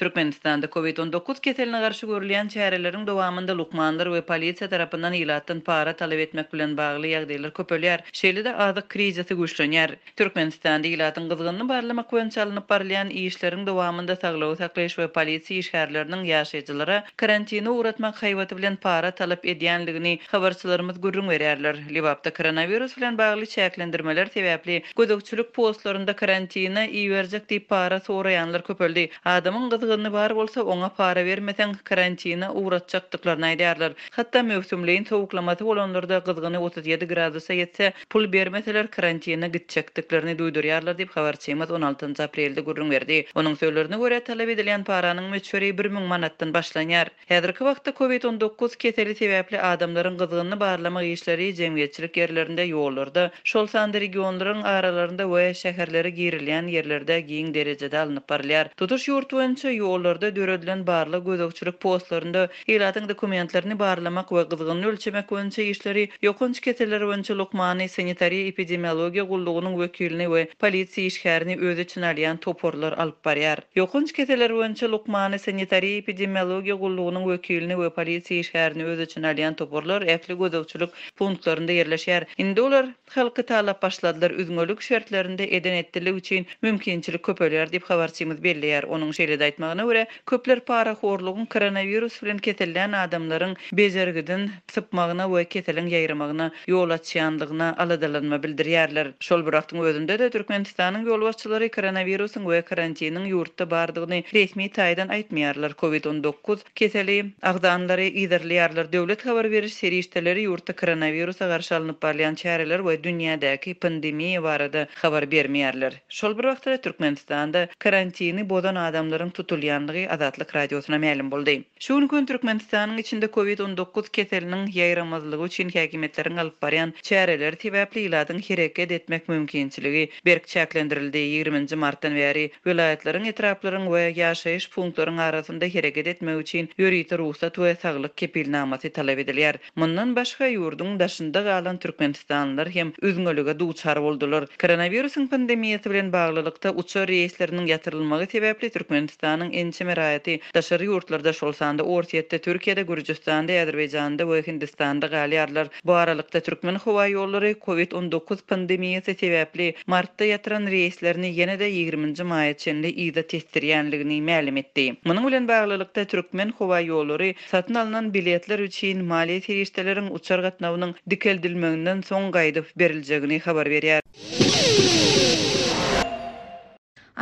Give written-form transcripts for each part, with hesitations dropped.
Türkmenistanda Covid 19 keseline garşy görülýän çäreleriň dowamynda lukmanlar we polisiýa tarapyndan ilatdan para talap etmek bilen bagly ýagdaýlar köpelýär, şeýle-de azyk krizisi güýçlenýär. Türkmenistanda ilatyň gyzgynyny barlamak boýunça alnyp barylýan işleriň dowamynda saglygy saklaýyş we polisiýa işgärleriniň ýaşaýjylara karantine ugratmak haýbaty bilen para talap edýändigini habarçylarymyz gürrüň berýärler. Lebapda koronawirus bilen bagly çäklendirmeler sebäpli gözegçilik postlarynda karantine iberjek diýip para soraýanlar köpeldi. Adamyň gyzgyny bar bolsa, oňa para bermeseň, karantine ugratjakdyklaryny aýdýarlar. Hatda möwsümleýin sowuklamasy bolanlarda gyzgyny 37 gradusa ýetse, pul bermeseler karantine gitjekdiklerini duýdurýarlar diýip, habarçymyz on altynjy aprelde gürrüň berdi. Onuň sözlerine görä, talap edilýän paranyň möçberi 1000 manatdan başlanýar. Häzirki wagtda Covid 19 keseli sebäpli adamlaryň gyzgynyny barlamak işleri jemgyýetçilik ýerlerinde, ýollarda, şol sanda regionlaryň aralarynda we şäherlere girilýän ýerlerde giň derejede alnyp barylýar. Tutuş ýurt boýunça ýollarda döredilen barlag-gözegçilik postlarynda Ilatyň dokumentlerini barlamak we gyzgynyny ölçemek boýunça işleri ýokanç keseller boýunça lukmany, sanitariýa-epidemiologiýa gullugynyň wekilini we polisiýa işgärini öz içine alýan toparlar alyp barýar. Ýokanç keseller boýunça lukmany, sanitariýa-epidemiologiýa gullugynyň wekilini we polisiýa işgärini öz içine alýan toparlar ähli gözegçilik punktlarynda ýerleşýär. Indi olar Halky talap başladylar, üzňelik şertlerinde eden-etdilik üçin mümkinçilik köpelýär diýip, habarçymyz belleýär. Onuň şeýle-de aýtmagyna görä, köpler parahorlugyň koronawirus bilen kesellän adamlaryň bejergiden sypmagyna we keseliň ýaýramagyna ýol açýanlygyna aladalanma bildirýärler. Şol bir wagtyň özünde-de, Türkmenistanyň ýolbaşçylary koronawirusyň we karantiniň ýurtda bardygyny resmi taýdan aýtmaýarlar. Covid 19 Keseli agzanlary yzarlaýarlar. Döwlet habar beriş serişdeleri ýurtda koronawirusa garşy alnyp barylýan çäreler we dünýädäki pandemiýa barada habar bermeýärler. Şol bir wagtda-da Türkmenistanda karantini bozan adamlaryň tutulýandygy Azatlyk Radiosyna mälim boldy. Şu günki gün Türkmenistanyň içinde Covid 19 keseliniň ýaýramazlygy üçin häkimiýetleriň alyp barýan çäreleri sebäpli ilatyň hereket etmek mümkinçiligi berk çäklendirildi. Ýigriminji martdan bäri Welaýatlaryň, etraplaryň we ýaşaýyş punktlaryň arasynda hereket etmek üçin ýörite rugsat we saglyk kepilnamasy talap edilýär. Mundan başga, ýurduň daşynda galan türkmenistanlylar hem üzňelige duçar boldular. Koronawirusyň pandemiýasy bilen baglylykda uçar reýsleriniň ýatyrylmagy sebäpli Türkmenistanyň ençeme raýaty daşary ýurtlarda, şol sanda Orsýetde, Türkiýede, Gürjüstanda, Azerbaýjanda we Hindistanda galýarlar. Bu aralykda, Türkmenhowaýollary Covid 19 pandemiýasy sebäpli martda ýatyran reýslerini ýene-de ýigriminji maýa çenli yza tesdirýänligini mälim etdi. Munuň bilen baglylykda, Türkmenhowaýollary satyn alnan biletler üçin maliýe serişdeleriň uçar gatnawynyň dikeldilmeginden soň gaýdyp beriljegini habar berýär.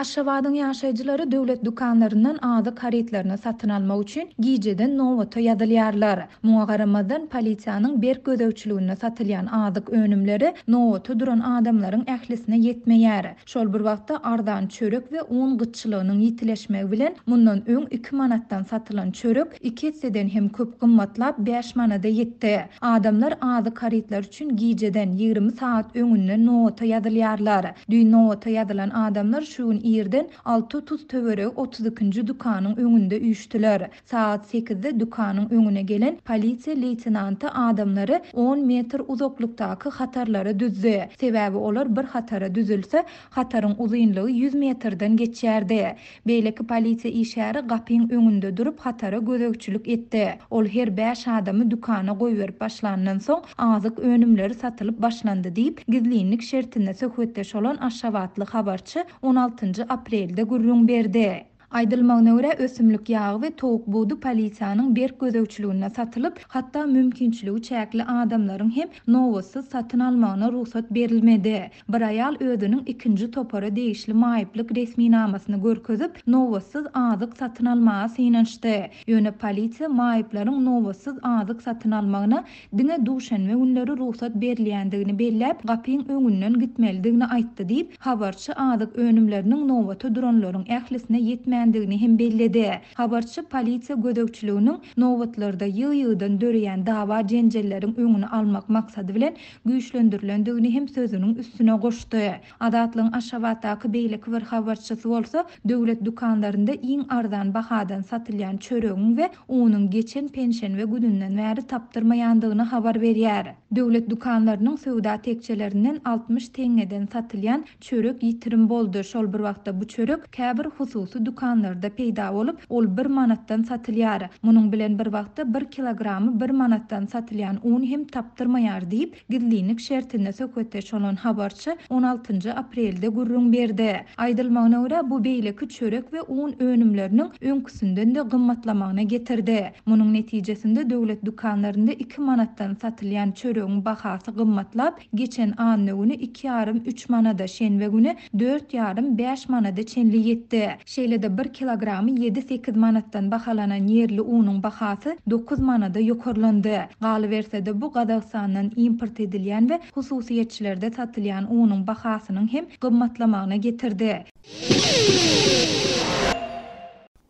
Aşgabadyň ýaşaýjylary döwlet dükanlaryndan azyk harytlaryny satyn almak üçin gijeden nobata ýazylýarlar. Muňa garamazdan, polisiýanyň berk gözegçiliginde satylýan azyk önümleri nobata duran adamlaryň ählisine ýetmeýär. Şol bir wagtda, arzan çörek we un gytçylygynyň ýitileşmegi bilen, mundan öň iki manatdan satylan çörek iki esseden hem köp gymmatlap, bäş manada ýetdi. Adamlar azyk harytlary üçin gijeden, 20 sagat öňünden nobata ýazylýarlar. Düýn nobata ýazylan adamlar şu gün irden 6:30 töweregi otuz ikinji dükanyň öňünde üýşdüler. Sagat sekizde dükanyň öňüne gelen polisiýa leýtenanty adamlary on metr uzaklykdaky hatarlara düzdi. Sebäbi olar bir hatara düzülse, hataryň uzynlygy ýüz metrden geçýärdi. Beýleki polisiýa işgäri gapyň öňünde durup hatara gözegçilik etdi. Ol her bäş adamy dükana goýberip başlandan soň, azyk önümleri satylyp başlandy diýip, gizlinlik şertinde söhbetdeş bolan aşgabatly habarçy on altynjy aprelde gürrüň berdi. Aýdylmagyna görä, ösümlik ýagy we towuk budy polisiýanyň berk gözegçiliginde satylyp, hatda mümkinçiligi çäkli adamlaryň hem nobatsyz satyn almagyna rugsat berilmedi. Bir aýal özüniň ikinji topara degişli maýyplyk resminamasyny görkezip, nobatsyz azyk satyn almaga synanyşdy. Ýöne polisiýa maýyplaryň nobatsyz azyk satyn almagyna diňe duşenbe günleri rugsat berilýändigini belläp, gapyň öňünden gitmelidigini aýtdy diýip, habarçy azyk önümleriniň nobata duranlaryň ählisine ýetmändigini hem belledi. Habarçy polisiýa gözegçiliginiň nobatlarda ýygy-ýygydan döreýän dawa-jenjelleriň öňüni almak maksady bilen güýçlendirilendigini hem sözüniň üstüne goşdy. Azatlygyň Aşgabatdaky beýleki bir habarçysy bolsa, döwlet dükanlarynda iň arzan bahadan satylýan çöregiň we unuň geçen penşenbe gününden bäri tapdyrmaýandygyny habar berýär. Döwlet dükanlarynyň söwda tekjelerinden 60 teňňeden satylýan çörek ýitirim boldy, şol bir wagtda bu çörek käbir hususy dükanlarda. dükanlarda peýda bolup, ol bir manatdan satylýar. Munuň bilen bir wagtda bir kilogramy bir manatdan satylýan un hem tapdyrmaýar diýip, gizlinlik şertinde söhbetdeş bolan habarçy on altynjy aprelde gürrüň berdi. Aýdylmagyna görä, bu beýleki çörek we un önümleriniň öňküsinden-de gymmatlamagyna getirdi. Munuň netijesinde döwlet dükanlarynda iki manatdan satylýan çöregiň bahasy gymmatlap, geçen anna güni iki ýarym, üç manada, şenbe güni dört ýarym, bäş manada çenli ýetdi. Şeýle-de bir kilogramy ýedi-sekiz manatdan bahalanan ýerli unuň bahasy dokuz manada ýokarlandy. Galyberse-de, bu Gazagystandan import edilýän we hususyýetçilerde satylýan unuň bahasynyň hem gymmatlamagyna getirdi.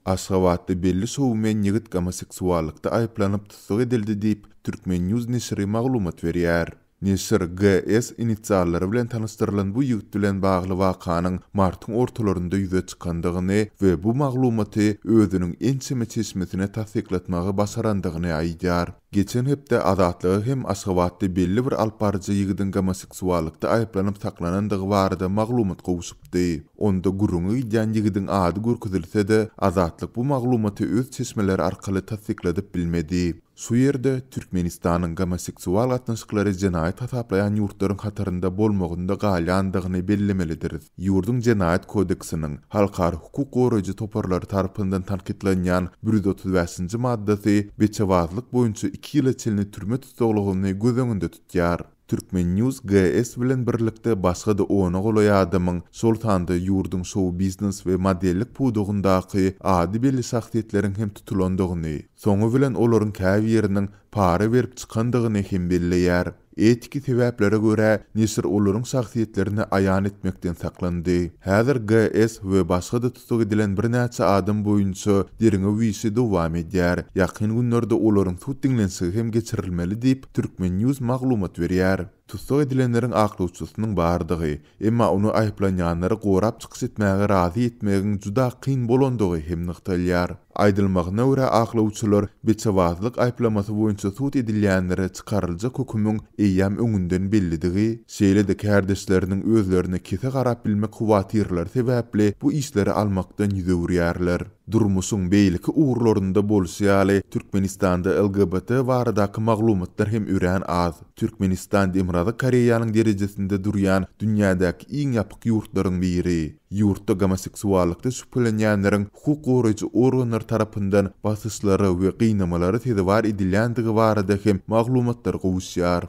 Aşgabatda belli şoumen ýigit gomoseksuallykda aýyplanyp tussag edildi diýip, Turkmen. News neşiri maglumat berýär. Neşir GS inisiallary bilen tanyşdyrylan bu ýigit bilen bagly wakanyň martyň ortalarynda ýüze çykandygyny we bu maglumaty özüniň ençeme çeşmesine tassyklatmagy başarandygyny aýdýar. Geçen hepde Azatlyga hem Aşgabatda belli bir alypbaryjy ýigidiň gomoseksuallykda aýyplanyp saklanandygy barada maglumat gowşupdy. Onda gürrüňi gidýän ýigidiň ady görkezilse-de, Azatlyk bu maglumaty öz çeşmeleri arkaly tassykladyp bilmedi. Şu ýerde Türkmenistanyň gomoseksual gatnaşyklary jenaýat hasaplaýan ýurtlaryň hatarynda bolmagynda galýandygyny bellemelidiris. Ýurduň Jenaýat kodeksiniň halkara hukuk goraýjy toparlary tarapyndan tankytlanýan 135-nji maddasy beçebazlyk boýunça iki ýyla çenli türme tussaglygyny göz öňünde tutýar. Turkmen. News GS bilen birlikde başga-da ona golaý adamyň, şol sanda ýurduň şou-biznes we modellik pudagyndaky ady belli şahsyýetleriň hem tutulandygyny, soňy bilen olaryň käbiriniň para berip çykandygyny hem belleýär. Etiki sebäplere görä, neşir olaryň şahsyýetlerini aýan etmekden saklandy. Häzir GS we başga-da tussag edilen birnäçe adam boýunça derňew işi dowam edýär. Ýakyn günlerde olaryň sud diňlenişigi hem geçirilmeli diýip, Turkmen. News maglumat berýär. Tussag edilenleriň aklawçysynyň bardygy, emma ony aýyplanýanlary gorap çykyş etmäge razy etmegiň juda kyn bolandygy hem nygtalýar. Aýdylmagyna görä, aklawçylar beçebazlyk aýyplamasy boýunça sud edilýänlere çykaryljak hökümiň eýýäm öňünden bellidigi, şeýle-de kärdeşleriniň özlerine kese garap bilmek howatyrlary sebäpli bu işleri almakdan ýüz öwürýärler. Durmuşyň beýleki ugurlarynda bolşy ýaly, Türkmenistanda LGBT baradaky maglumatlar hem örän az. Türkmenistan Demirgazyk Koreýanyň derejesinde durýan dünýädäki iň ýapyk ýurtlaryň biri. Ýurtda gomoseksuallykda şübhelenýänleriň hukuk goraýjy organlar tarapyndan basyşlara we gynamalara sezewar edilýändigi barada hem maglumatlar gowuşýar.